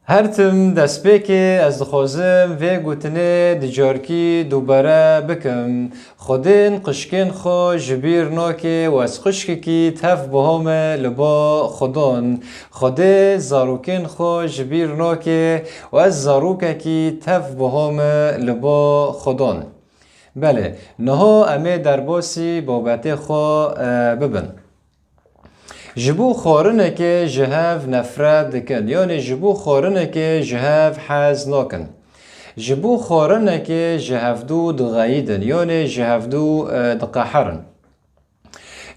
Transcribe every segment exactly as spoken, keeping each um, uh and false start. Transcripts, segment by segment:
Her tim destpêkê ez dixwazim vê gotinê di carkî dubare bikim. Xwedê qişkên xwe ji bîr nake û ez qişkekî tev buha me li ba Xudan. Xwedê zarokên xwe ji bîr nake û ez zarokekî tev buha me li ba Xudan. Belê, niha em ê derbasî babetê xwe, e, bibin. Ji bo xwarinekê ji hev nefret dikin, yanê ji bo xwarinekê ji hev hez nakin. Ji bo xwarinekê ji hevdû dixeyidin, yanê ji hevdû, e, diqeherin.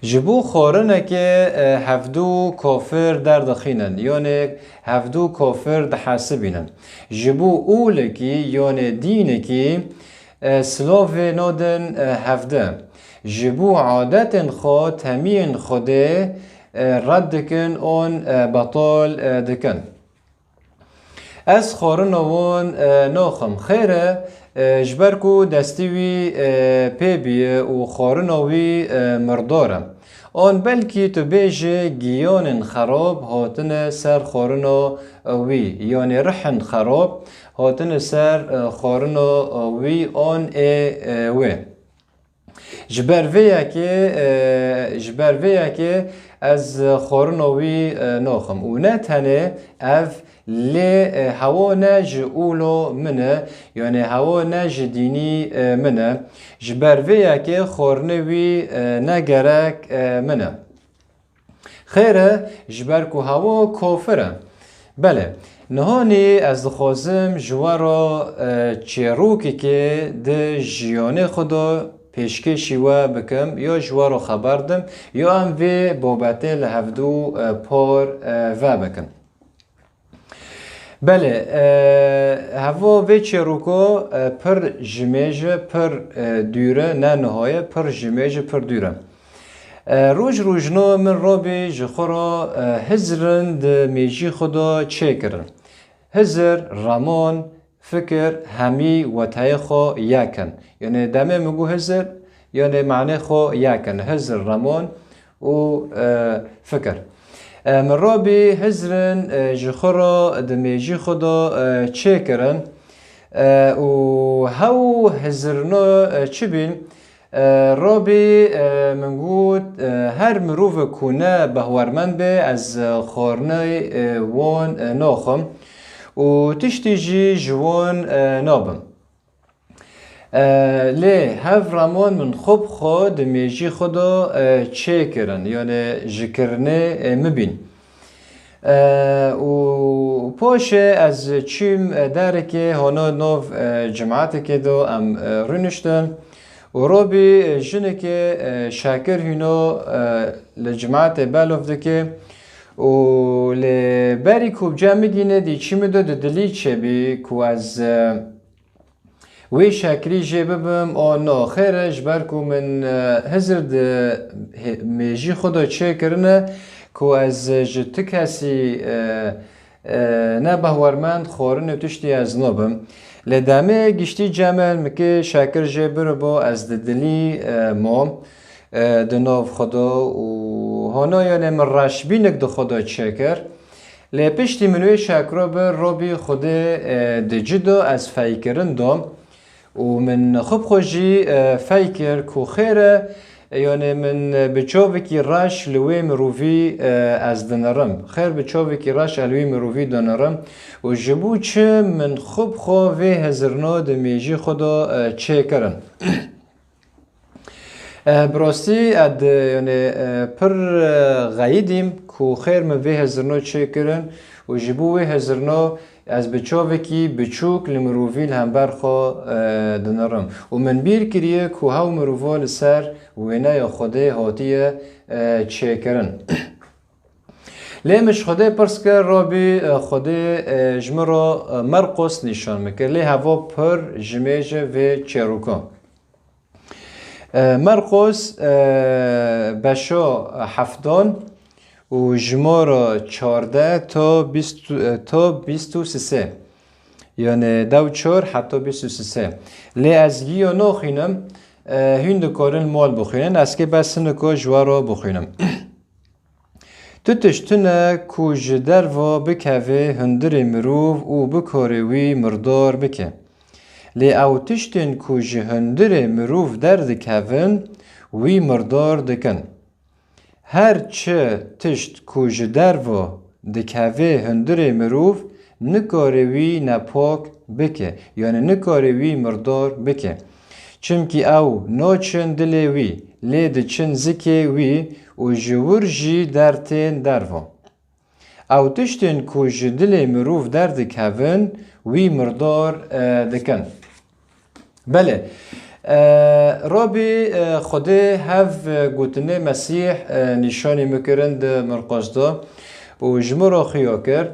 Ji bo xwarinekê, e, hevdû kafir derdixînin, yanê hevdû kafir dihesibînin. Ji bo olekî, yanê dînekî, e, silavê nadin, e, hevdi. Ji bo adetên xwe, temiyên Xwedê, e, red dikin an, e, betal, e, dikin. Ez xwarina wan, e, naxim. Xêr e, e, ji ber ku destê wî, e, pê bûye û xwarina wî, e, mirdar e. An belkî tu bêjî giyanên xerab hatine ser xwarina wî, yanê rihên xerab hatine ser, e, xwarina wî an ê, e, wê. Ji ber vê yekê, e, ji ber vê yekê ez xwarina wî, e, naxim. Û ne tenê ev, lê, e, hewa ne ji ûlo min e, yanê hewa ne ji dînî, e, min e. Ji ber vê yekê xwarinê wî, e, ne gerek, e, min e. Xêr e, ji ber ku hewa kofir e. Belê, nihanî ez dixwazim ji we re, e, çêrokekê di jiyanê xwe de pêşkêşî we bikim, ya ji we re xeber dim, ya em vê babetê li hevdû, e, par, e, vebikin. Belê, e, heva vê çêroka, e, pir ji mêj e, pir, e, dûr e, ne niha ye, pir ji mêj e, pir dûr e. E, roj rojna min rabî ji xwe re, e, Hizrin di mêjî xwe de çêkirin. Hizir, Ramon, Fikir, hemî weteyê xwe yek in. Yanê demê min got Hizir, yanê manê xwe yek in. Hizir, Ramon û, e, Fikir. E, min rabî Hizrin, e, ji xwe re di mêjî xwe de, e, çêkirin. E, û hew Hizirno, e, çi bîn? E, Robî, e, min got, e, her mirovek ku ne behwermend be, ez, e, xwarinê, e, wan, e, naxwim û tiştî jî ji wan, e, nabim. E, lê hev Ramon min xwe bi xwe di mêjî xwe de, e, çêkirin, yanê ji kirinê, e, min bîn. E, û paşê ez çûm, e, derekê, hona nav, e, cematekê de em, e, rûniştin. Û Robî, e, jinekê, e, Şakir hîno, e, li cematê belov dike. Û lê berî ku bi cem min gîne dî çî min de di dilî çêbî ku ez, e, wê Şakirî jê bibim, o no, xêr e, ji ber ku min, e, Hizir di hê-, mêjî xwe de çêkirine ku ez ji ti kesî, e, e, ne behwermend, xwarin û tiştî ez nabim. Lê demê giştî cem min, min kê Şakir jê biribo, ez di dilî, e, mam, e, di nav xwe de û hana yanê min reşbînek di xwe de çêkir. Lê piştî min wê Şakiro bir, Robî Xwedê, e, di ci do ez feykirin dom û min xwe bi xwe jî, e, fey kir ku xêr e, e, yanê min, e, bi çavekî reş li wê mirovî, e, ez dinirim. Xêr bi çavekî reş ez li wî mirovî dinirim û ji bo çi min xwe bi xwe vê hizirno di mêjî xwe de, e, çêkirin. E, bi rastî ez, yanê, e, pir, e, xeyidîm ku xêr min vê hizirno çêkirin û ji bo wê hizirno ez bi çavekî biçûk li mirovî li hember xwe, e, dinirim. Û min bîr kiriye ku hew mirova li ser wêneya Xwedê hatiye, e, çêkirin. Lê min ji Xwedê pirs kir, Robî, e, Xwedê, e, ji min re, e, Merqos nîşan min kir. Lê heva pir ji mêje vê çêroka. E, Merqos, e, beşo hefton û jimaro çardeh to bîst, e, to bîst û sisê. Yanê dew çar heta bîst û sisê. Lê ez giyo noxînim, e, hûn dikarin mal bixwînin, ez kê bes hiniko ji we re bixwînim. Tu tişt tune ku ji derva bikeve hundirê mirov û bikarê wî mirdar bike. Lê ew tiştên ku ji hundirê mirov derdikevin, wî mirdar dikin. Her çi tişt ku ji derva dikeve hundirê mirov, nikare wî nepak bike, yanî nikare wî mirdar bike. Çimkî ew naçin dilê wî, lê diçin zikê wî û ji wir jî dertên derva. Ew tiştên ku ji dilê mirov derdikevin, wî mirdar, e, dikin. Belê. E, Rabî, e, Xwedê hev, e, gotinê Mesîh, e, nîşanî min kirin di mirqos de û ji min re xuya kir.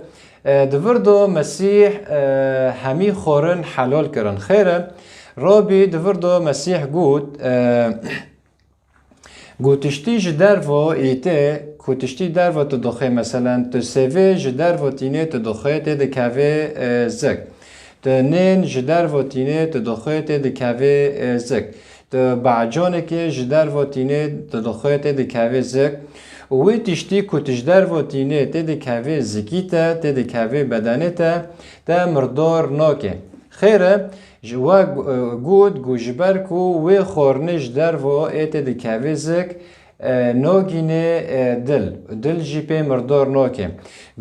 E, di vir de Mesîh, e, hemî xwarin helal kirin. Xêr e, Rabî, di vir de Mesîh got, e, Ku tiştî ji derve îtê, ku tiştî derve tu dixwê, meselen, tu sêvê ji derve tînê tu dixwê tê dikevê, e, zik. Tu nên ji derve tînê tu dixwê tê dikevê, e, zik. Tu bacanekê ji derve tînê tu dixwê tê dikevê zik. Û wê tiştî ku tu ji derve tînê tê dikevê zikî te, tê dikevê bedenê te, te mirdar nake. Xêr e, Ji we gu-, e, got ku ji ber ku wê xwarinê ji derve ê tê dikevê zik, e, nagînê, e, dil. Dil jî pê mirdar nake.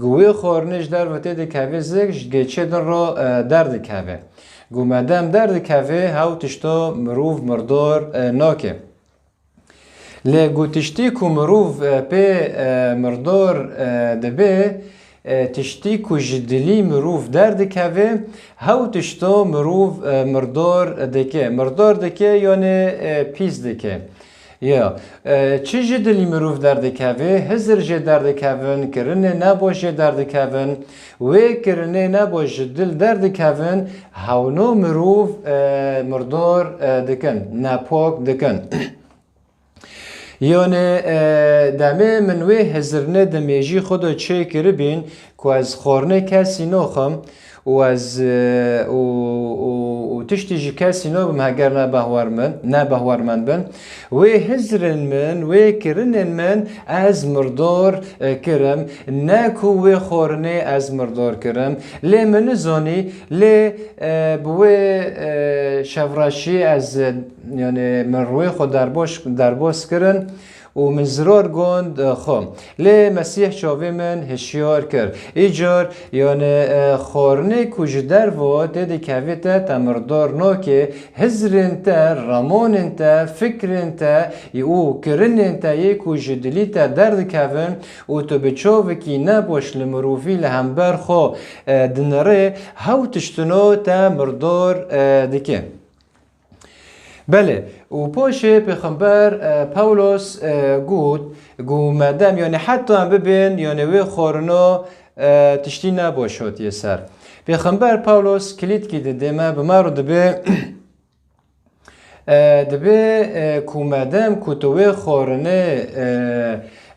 Ku wê xwarinê ji derve tê dikevê zik, ji geçê din re, e, derdikeve. Ku medem derdikeve, hew tişta mirov mirdar, e, nake. Lê ku tiştî ku mirov, e, pê, e, mirdor, e, dibe, e, tiştî ku ji dilî mirov derdikeve, hew tişto mirov, e, mirdor dike. Mirdor dike, yanê, e, pîs dike. Ya, e, çi ji dilî mirov derdikeve, hizir jê derdikevin, kirinê nebaş jê derdikevin, wê kirinê nebaş ji dil derdikevin, hewno mirov, e, mirdor, e, dikin, nepak dikin. Yanê, e, demê min wê hizirine di mêjî xwe de çêkiribîn ku ez xwarinê kesî naxim û ez, e, û, û, û tiştî ji kesî nabim heger ne behwer min, ne behwermend bin. Wê hizirên min, wê kirinên min ez mirdor, e, kirim, ne ku wê xwarinê ez mirdor kirim. Lê min nizanî, lê, e, bi wê, e, şevreşî ez, e, Yanî min rûyê xwe derboş, derbas kirin û min zirar gond, e, xwe. Lê Mesîh çavê min hişyar kir. Îcar, yanî, e, xwarinê ku ji derve tê dikevê te, te mirdar nake, hizrên te, ramanên te, fikrên te û kirinên te yê ku ji dilî te derdikevin û tu bi çavekî nebaş li mirovî li hember xwe, e, dinirê, hew tiştino te mirdar, e, dike. Belê, û paşê Pêxember, e, Pawlos, e, got, got, madem, yanî heta em bibên, yanî wê xwarino, e, tiştî nebaş hatiye ser. Pêxember Pawlos kilîtkî dide me, bi me re dibe, e, dibe, e, ku madem ku tu wê xwarinê, e,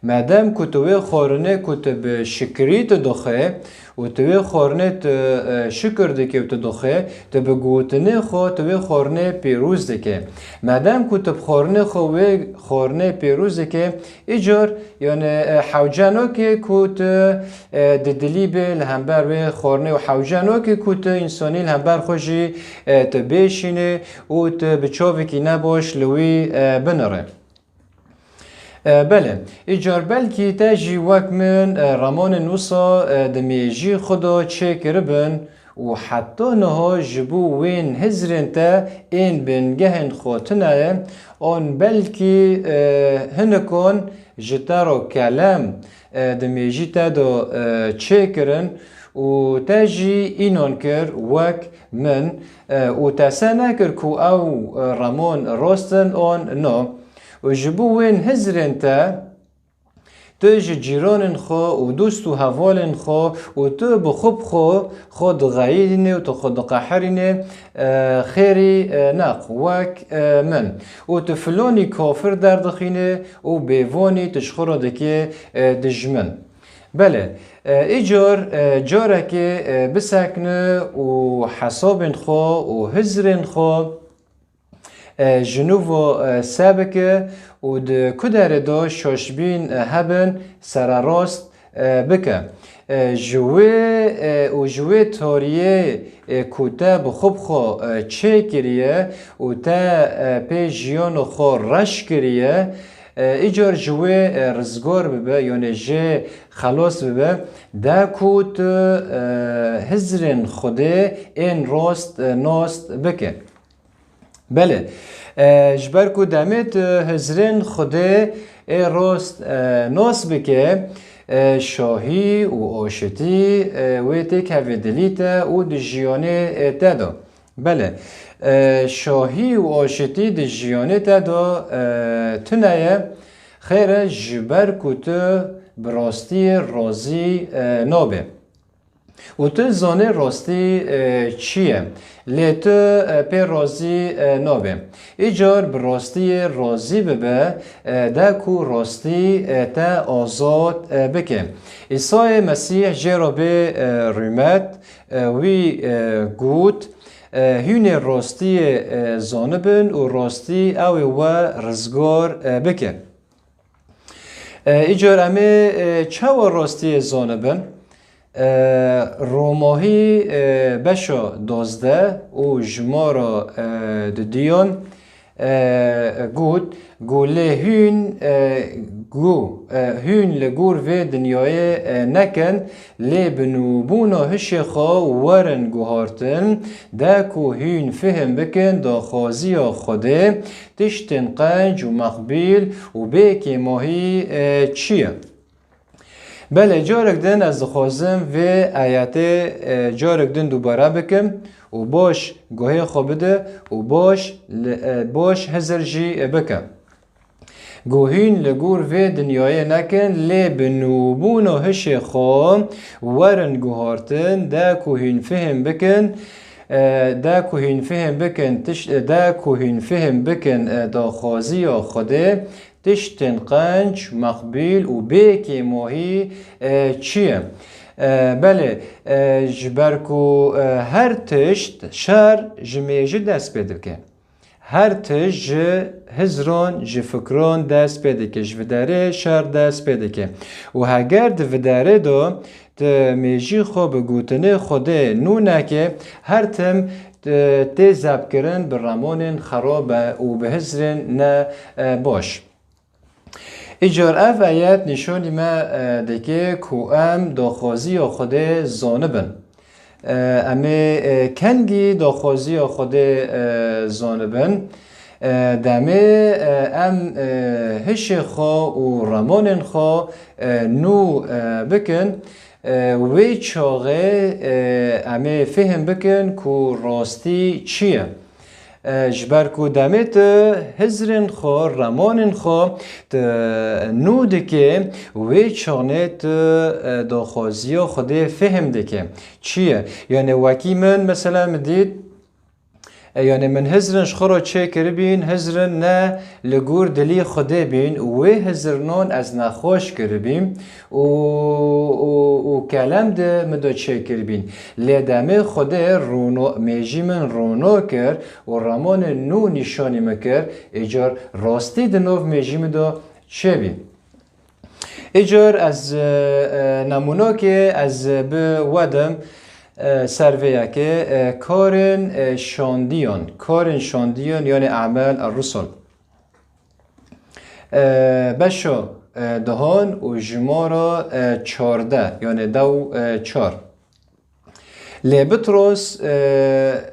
Madem ku tu wê xwarinê ku tu bi şikirî tu dixwê û tu wê xwarinê tu, e, şikir dikê û tu dixwê, tu bi gotinê xwe tu wê xwarinê pîroz dikê. Madem ku tu bi xwarinê xwe wê xwarinê pîroz dikê, îcar, yanî, e, hewce nake ku tu, e, di dilî bê li hember wê xwarinê û hewce nake ku tu însanî li hember xwe jî, e, tu bêşînê û tu bi çavekî nebaş li wî, e, binirê. E, belê, îcar belkî te jî wek min, e, ramanên wisa, e, di mêjî xwe de çêkiribin û heta niha ji bo wên hizrên te ên bingehên xwe tune ye, an belkî, e, hinikan ji te re kelem, e, di mêjî te de, e, çêkirin û te jî înan kir wek min, e, û te se nekir ku ew, e, raman rast in an na. Û ji bo wên hizrên te, tu ji cîranên xwe û dost û hevalên xwe û tu bi xwe bi xwe, xwe dixeyîdînê û tu xwe diqehirînê, e, xêrî, e, neq wek, e, min. Û tu filonî kafir derdixînê û bêvanî tu ji xwe re dikê, e, dijmin. Belê, e, îcar, e, carekê, e, bisekine û hesabên xwe û hizrên xwe, e, ji nû ve, e, se bike û di ku derê de şaşbîn, e, hebin, sererast, e, bike. E, ji wê, e, û ji wê tariyê, e, ku te bi xwe bi xwe, e, çêkiriye û te, e, pê jiyana xwe reş kiriye, e, îcar ji wê, e, rizgar bibe, yanê jê xelas bibe, de ku tu, e, hizrên Xwedê ên rast, e, nas bike. Belê, e, ji ber ku demê tu hizrên Xwedê ê rast, e, nas bike, e, şahî û aşitî, e, wê têkeve dilî te û di jiyanê, e, te de. Belê, e, şahî û aşitî di jiyanê te de, e, tune ye, xêr e, ji ber ku tu bi rastiyê razî, e, nabê. Û tu zanê rastî, e, çi ye, lê tu, e, pê razî, e, nabê. Îcar bi rastiyê razî bibe, e, de ku rastî, e, te azad, e, bike. Îsayê Mesîh jê re bê, e, rûmet, e, wî, e, got, e, Hûn ê rastiyê, e, zanibin û rastî ew ê we rizgar, e, bike. E, îcar em ê, e, çawa rastiyê zanibin? E, Romahî, e, beşa dozdeh û jimara, e, dudiyan, e, got, Got lê hûn, e, got, e, hûn li gor vê dinyayê, e, nekin, lê bi nûbûna hişê xwe werin guhartin, de ku hûn fihim bikin daxwaziya Xwedê, tiştên qenc û meqbîl û bê kêmahî, e, çi ye? Belê, carek din ez dixwazim vê ayetê, e, carek din dubare bikim û baş guhê xwe bide û baş li, e, baş hizir jî, e, bike. Got hûn li gor vê dinyayê nekin, lê bi nûbûna hişê xwe werin guhartin, de ku hûn fihim bikin, e, de ku hûn fihim bikin, tiş-, e, de ku hûn fihim bikin, e, daxwaziya Xwedê, tiştên qenc, meqbîl û bê kêmahî, e, çi ye? E, belê, e, ji ber ku, e, her tişt şer ji mêjî dest pê dike. Her tişt ji hizran, ji fikran dest pê dike, ji viderê şer dest pê dike. Û heger di viderê de tu mêjî xwe bi gotinê Xwedê nû neke, her tim, e, tê zebkirin bi remanên xerab û bi hizrên ne, e, baş. Îcar ev ayet nîşanî me, e, dike ku em daxwaziya Xwedê zanibin. E, em ê, e, kengî daxwaziya Xwedê, e, zanibin? E, demê, e, em, e, hişê xwe û remanên xwe, e, nû, e, bikin, e, wê çaxê, e, em ê fihim bikin ku rastî çi ye. E, ji ber ku demê tu hizrên xwe, remanên xwe tu nû dikê, wê çaxê tu, e, daxwaziya Xwedê fihim dikê. Çi ye? Yanê wekî min, mesela min dît, e, yanê min hizrin ji xwe re çêkiribîn, hizrin ne li gor dilî Xwedê bîn û wê hizirnan ez nexweş kiribîm û, û, û kelem di min de çêkiribîn. Lê demê Xwedê rono-, mêjî min rono kir û remanên nû nîşanî min kir, îcar rastî di nav mêjî min de çêbî. Îcar ez, e, e, nemûnokê ez bi we dim, e, ser vê yekê, e, karên, e, şandiyan, karên şandiyan, yanê Emel er-Rusul. E, beşa, e, duhan û jimara, e, çardeh, yanê dew, e, çar. Lê Bitros, e,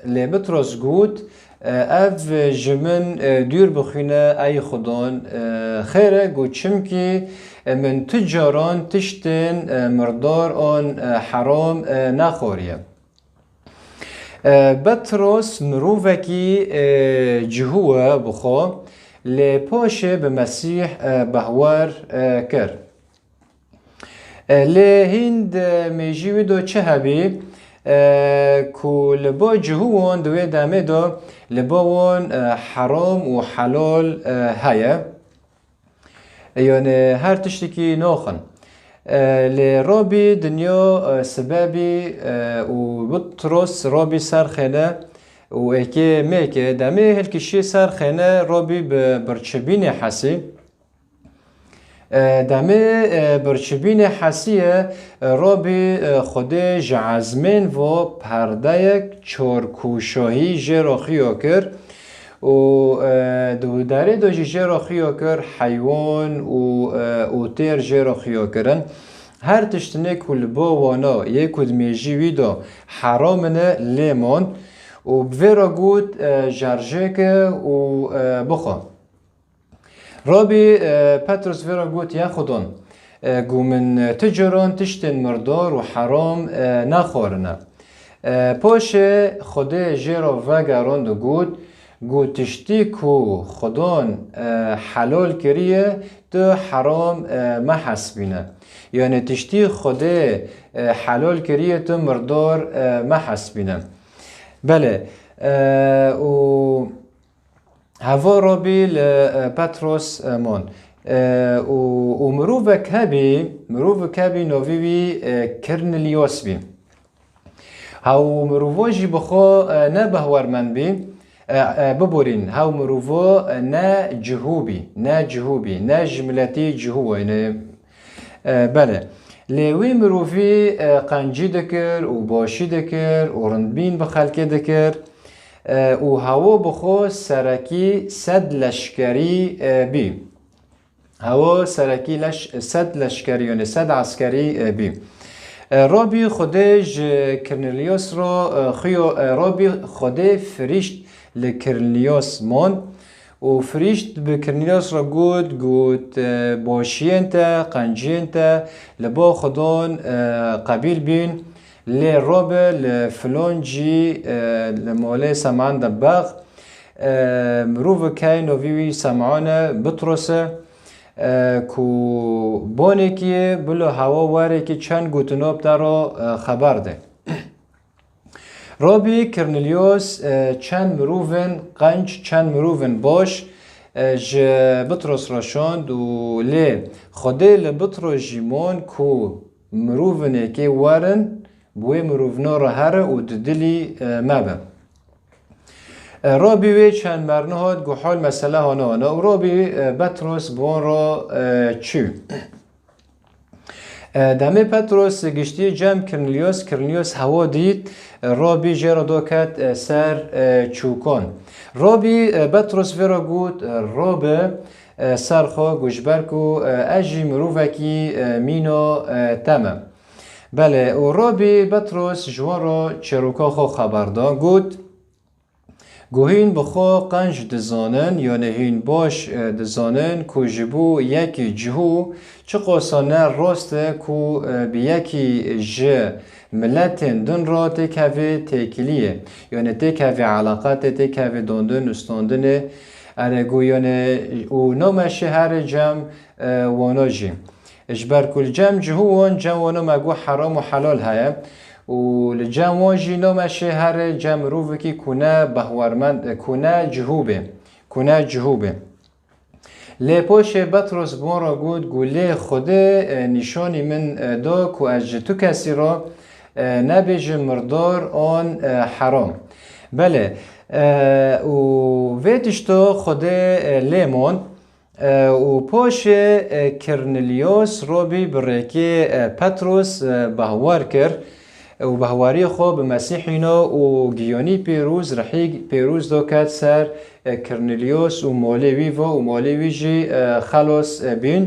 lê Bitros got, e, Ev ji min, e, dûr bixwîne, ey Xudan, e, xêr e, got, çimkî, e, min tu caran tiştên, e, mirdar an, e, heram, e, nexwariye. E, Bitros mirovekî, e, cihû e bi xwe, lê paşê bi Mesîh, e, behwer, e, kir. E, lê hîn di mêjî wî de çi hebî, e, ku li ba cihû wan di wê demê de li ba wan, e, heram û helal, e, heye. E, yanê her tiştekî naxin. E, lê rabî dinya, e, sibebî, e, û Bitros rabî ser xêne, û êkê mêkê demê hilkişî ser xêne Robî bi birçibînê hesî. E, demê, e, birçibînê hesiye, e, Robî, e, Xwedê ji ezmên vo perdeyek çorkûşohî jê re xuyo kir û, e, di derê de jî jê re xuyo kir, heywan û, e, û têr jê re xuyo kirin. Her tiştinê ku li bo wana yê ku di mêjî wî de heram in e, lê man û bi vê re got, e, jerjêke û, e, bixwe. Rabî, e, Petrus vê re got, ya Xwedon, e, ku min tu caran tiştên mirdar û heram, e, nexwarine. E, paşê Xwedê jê re vegerand û got, ku tiştî ku Xwedon, e, helal kiriye, tu heram, e, mehesbîne. Yanî tiştî Xwedê, e, helal kiriye, tu mirdar, e, mehesbîne. Belê, e, û Heva Rabî li, e, Petros, e, man. E, û, û mirovek hebî, mirovek hebî navî wî, e, Kirniliyos bî. Hew mirovo jî bi xwe, e, ne behwermend bî, e, e, biborîn, hew mirovo, e, ne cihû bî, ne cihû bî, ne ji miletî cihû wayne. E, belê. Lê wî mirovî, e, qencî dikir û başî dikir û rindbîn bi xelkê dikir. E, û hewo bi xwe serekî sed leşkerî, e, bî. Hewo serekî leş-, sed leşkerî, yanî sed eskerî, e, bî. E, Rabî Xwedê ji Kirniliyos re, e, xuyo, e, Rabî Xwedê firîşt li Kirniliyos man û firîşt bi Kirniliyos re got, got, e, başiyên te, qenciyên te li bo Xwedon, e, qebîl bîn. Lê Robî li filon cî, e, li molê Sem'an de bex, e, mirovek hey navî wî Sem'an e, Bitros e, e, ku bonekî bilo hewa werekî çend gotinop te re, e, xeber de. Robî Kirniliyos, e, çend mirovên qenc, çend mirovên baş, e, ji Bitros re şand û lê Xwedê li Bitros jî mon ku mirovên êkê werin, bi wê mirovno re here û di dilî, e, me be. E, Robî wê çend merni hat, got hal mesele hana hana û Robî, e, Petros bi wan re, e, çû. E, demê Petros giştî cem Kirniliyos, Kirniliyos hewa dît, e, Robî jê re do ket, e, ser, e, çûkan. Robî, e, Petros vê re got, e, Robî, e, ser xwe, got ji ber ku, e, ez jî mirovekî, e, mîna, e, te me. Belê, û Robî Petros ji wan re çîroka xwe xeber da, got, Ku hîn bi xwe qenc dizanin, yanî hîn baş, e, dizanin ku ji bo yekî cihû çiqasa ne rast e ku, e, bi yekî ji miletên din re têkevê têkiliyê, yanî têkevê eleqetê, têkevê dandin û standinê. Erê ku yanî û nameşê herê cem, e, wana jî. Ji ber ku li cem cihû wan cem wana me got heram û helal heye û li cem wan jî nameşê herê cem mirovekî ku ne behwermend, ku ne cihû bê, ku ne cihû bê. Lê paşê Petros bi wan re got, got, lê Xwedê, e, nîşanî min, e, da ku ez ji tu kesî re, e, nebêjim mirdar an, e, heram. Belê, e, û vê tişto Xwedê, e, lê mon. E, û paşê, e, Kirniliyos Robî bi rêkê, e, Petros, e, behwar kir û behwariyê xwe bi Mesîhî na û giyanî pêroz, rihî pêroz do ket ser, e, Kirniliyos û malê wî ve û malê wî jî, e, xelos, e, bîn.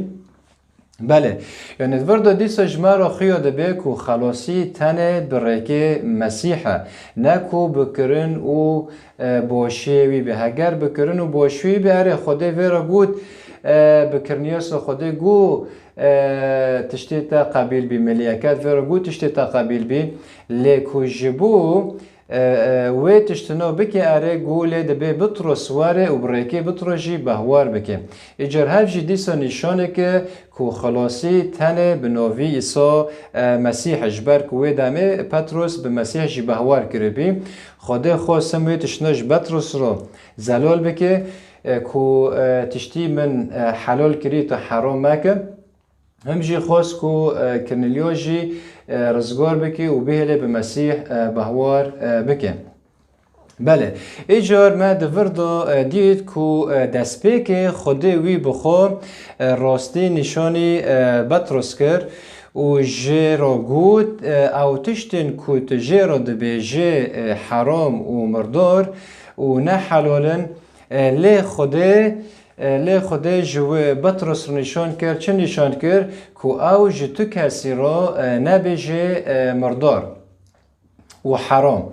Belê, yanî di vir de dîsa ji me re xuya dibe ku xelasî tenê bi rêkê Mesîh e, ne ku bi kirin û e, boşiyê wî be. Heger bi kirin û boşiyê wî be, erê Xwedê vê re got, e, bi kirniyasa Xwedê got, e, tiştê te qebîl bî, miliyeket vê re got, tiştê te qebîl bî. Lê ku ji bo, e, e, wê tiştino bike, erê got lê dibê Bitros were û bi rêkê Bitros jî behwar bike. Îcar hev jî dîsa nîşaneke ku xilasî tenê bi navî Îsa, e, Mesîh e, ji ber ku wê demê Petros bi Mesîh jî behwar kiribî. Xwedê xwest him wê tiştine ji Petros re zelal bike, e, ku, e, tiştî min, e, helal kirî tu heram meke. Him jî xwest ku, e, Kirnilyo jî, e, rizgar bike û bihêle bi Mesîh, e, behwar, e, bike. Belê, îcar me di vir de, e, dît ku, e, destpêkê Xwedê wî bi xwe, e, rastî nîşanî, e, Petros kir û jê re got, e, ew tiştên ku tu jê re dibêjê, e, heram û mirdar û nehelal in, e, lê Xwedê, e, lê Xwedê ji wê Petros re nîşan kir, çi nîşan kir? Ku ew ji tu kesî re, e, nebêjê, e, mirdar û heram.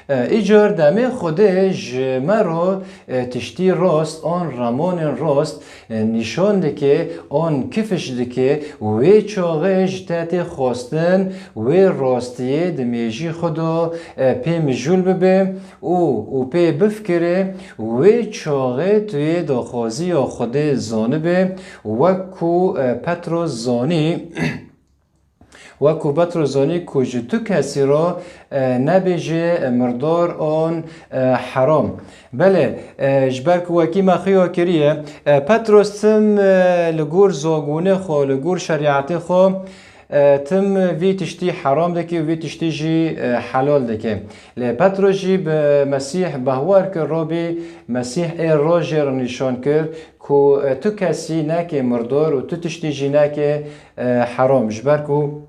E, îcar demê Xwedê ji me re, e, tiştî rast an ramanên rast, e, nîşan dike an kifiş dike, wê çaxê ji te tê xwestin wê rastiyê di mêjî xwe de, e, pê mijûl bibe û, û pê bifikire, wê çaxê tu yê daxwaziya Xwedê zanibe, wek ku, e, Petros zanî, Wekû Petros zanî ku ji tu kesî re, e, nebêje, e, mirdar an, e, heram. Belê, e, ji ber ku wekî me xuya kiriye, e, Petros tim, e, li gor zagonê xwe, li gor şerîetê xwe, e, tim vî tiştî heram dike û vî tiştî jî, e, helal dike. Lê Petros jî bi Mesîh behwar kir, Robî, Mesîh ê rojê re nîşan kir, ku, e, tu kesî neke mirdor û tu tiştî jî neke, e, heram, ji ber ku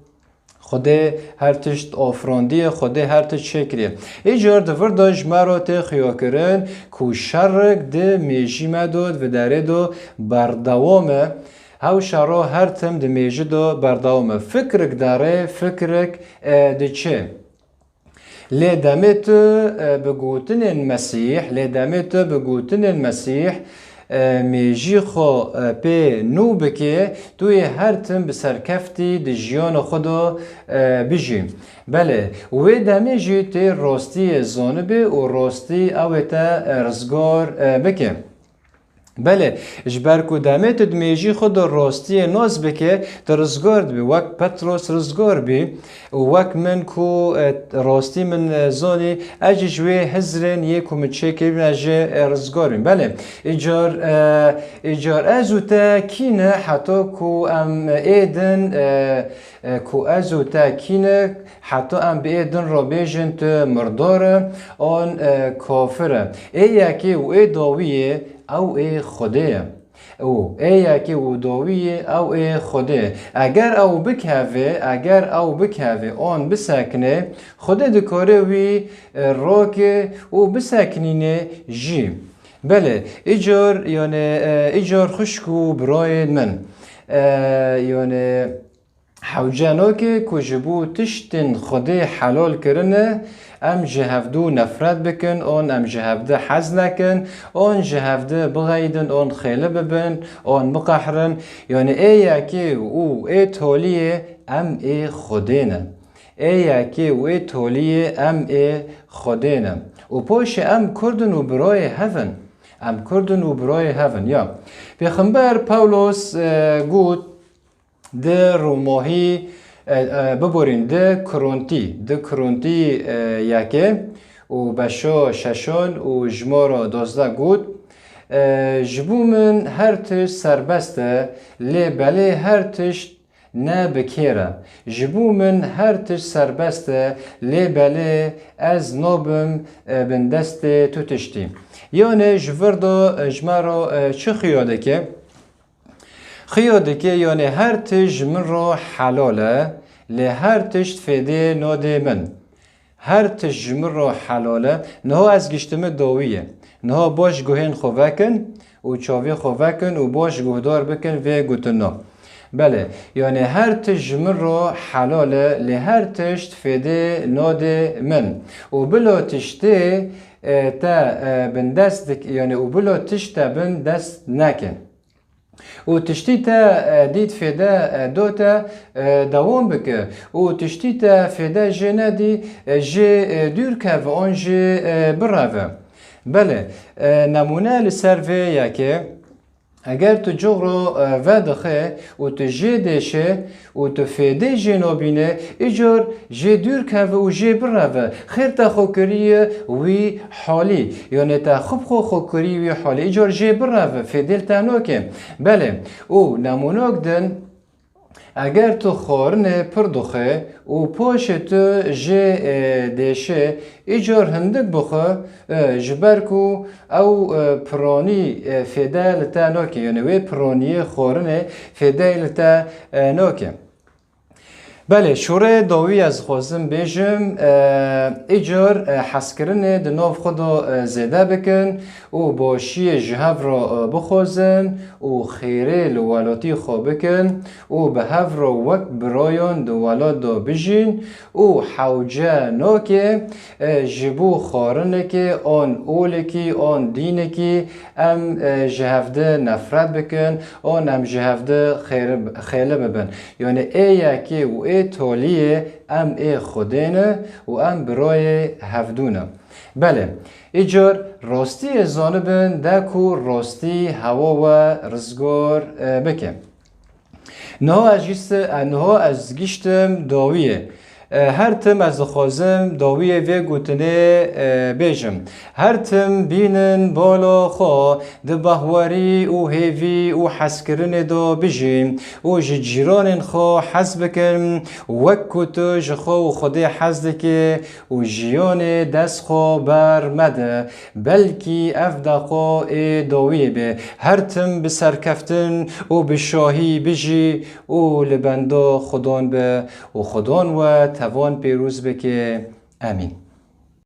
Xwedê her tişt afirandiye, Xwedê her tişt çêkiriye. Îcar di vir de ji me re tê xuyakirin ku şerik di mêjî me de, di derê de berdewam e. Hew şero her tim di mêjî de berdewam e. Fikrik dere, fikrik, e, diçe. Lê demê tu, e, bi gotinên Mesîh, lê demê tu bi gotinên Mesîh, e, mêjî xwe, e, pê nû bike, tu yê her tim bi serkeftî di jiyana xwe de, e, bijî. Belê, wê demê jî tê rastiyê zanibê û rastî ew ê te, e, rizgar, e, bike. Belê, ji ber ku demê tu di mêjî xwe de rastiyê nas bike, tu rizgar dibî. Wek Petros rizgar bî û wek min ku, e, rastî min, e, zanî, ez jî ji wê hizrên yê ku min çêkiribîne jê, e, rizgar bîm. Belê, îcar, e, îcar ez û te kî ne heta ku em ê din, e, e, ku ez û te kî ne, heta em bi ê din re bêjin tu mirdar e, an, e, kafir e. Ê yekê û ê dawiyê ew ê Xwedê ye. Û ê yekê û dawiyê ew ê Xwedê ye. Eger ew bikeve, eger ew bikeve an bisekine, Xwedê dikare wî, e, rake û bisekinîne jî. Belê, îcar, yani, e, îcar xwişk û birayên min. E, yani, Hewce nake ku ji bo tiştên Xwedê helal kirine, em ji hevdû nefret bikin, an em ji hevdi hez nekin, an ji hevdi bixeyidin, an xêli bibin, an biqehrin. Yani ê yekê û ê toliyê em ê Xwedê ne. Ê yekê û ê toliyê em ê Xwedê ne. Û paşê em Kurd in û birayê hev in. Em Kurd in û birayê hev in. Ya. Pêxember Pawlos, e, got, Di Romahî, e, e, biborîn, di Kurintî, di Kurintî, e, yekê û beşa şeşan û jimara dozdeh got, e, Ji bo min her tişt serbest e, lê belê her tişt ne bi kêr e. Ji bo min her tişt serbest e, lê belê ez nabim, e, bin destê tu tiştî. Yanê ji vir de, e, ji me re, e, çi xuya dike? Xiyo dike, yanê her tişt ji min re helal e, lê her tişt fêdê nodê min. Her tişt ji min re helal e. Niha ez giştime dawiyê. Niha baş guhên xwe vekin û çavê xwe vekin û baş guhdar bikin vê gotino. Belê, yanê her tişt ji min re helal e, lê her tişt fêdê nodê min. Û bila tiştê, e, te, e, bindest dik-, yanê û bila tişt te bindest nekin. Û tiştî te, e, dît fêde, e, do te, e, dewam bike. Û tiştî te fêde jê nedî, e, jê, e, dûr keve an jê, e, bireve. Belê, e, nemûne li ser vê yekê, eger tu coxro, e, vedixe û tu jê dêşe, û tu fêdê jê nabîne, îcar jê dûr keve û jê bireve. Xêr te xwe kiriye wî halî. Yanê te xwe bi xwe xwe kirî wî halî. Îcar jê bireve, fêdê li te nake. Belê. Û nemûnak din, Eger tu xwarinê pir dixwe û paşê tu jê, e, dêşe, îcar hindik bixwe, e, ji ber ku ew, e, piranî, e, fêde li te nake. Yani wê piraniyê xwarinê fêdeyê li te, e, nake. Belê, şûrê dawî ez dixwazim bêjim, e, îcar, e, hezkirinê di nav xwe de, e, zêde bikin û başiyê ji hev re, e, bixwazin û xêrê li welatî xwe bikin û bi hev re wek birayan di welat de bijîn û hewce nake, e, ji bo xwarinekê an olekî an dînekî em, e, ji hev de nefret bikin an em ji hev de xêri-, xêli bibin. Yani ê yekê û ê toliyê em ê Xwedê ne û em birayê hevdû ne. Belê, îcar rastiyê zanibin de ku rastî hewa we rizgar, e, bike. Niha ez jî se-, e, niha ez giştim dawiyê. E, her tim ez dixwazim dawiyê vê gotinê, e, bêjim. Her tim bînin bala xwe di bahwerî û hêvî û hezkirinê de bijîn û ji cîranên xwe hez bikin, wek ku tu ji xwe û Xwedê hez dikî û jiyanê dest xwe ber mede. Belkî ev deqa ê dawiyê be. Her tim bi serkeftin û bi şahî bijî û li benda Xudan be û Xudan we tevan pêroz bike. Emîn.